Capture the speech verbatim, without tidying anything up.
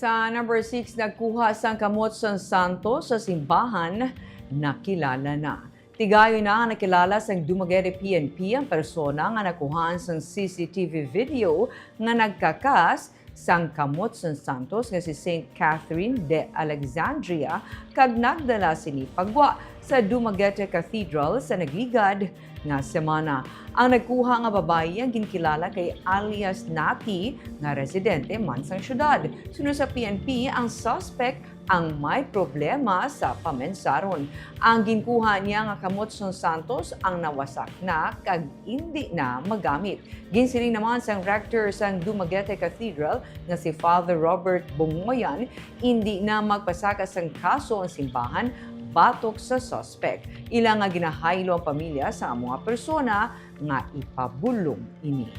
Sa number six, nagkuha sang kamot sang santos sa simbahan, nakilala na. Tigayon na nga nakilala sang Dumaguete P N P ang persona nga nakuhaan sang C C T V video nga nagkakas sang kamot sang santos nga si Saint Catherine de Alexandria kag nagdala sini pagwa sa Dumaguete Cathedral sa nagligad nga semana. Ang nagkuha nga babayi ang ginkilala kay alias Nati, nga residente man sang syudad. Suno sa P N P, ang suspect ang may problema sa pamensaron. Ang ginkuha niya nga kamot sang santos ang nawasak na kag indi na magamit. Ginsiling naman sang rector sang Dumaguete Cathedral nga si Father Robert Bongoyan, indi na magpasaka sang kaso ang simbahan batok sa suspect. Ila nga ginahaylo ang pamilya sa amo nga persona nga ipabulong ini.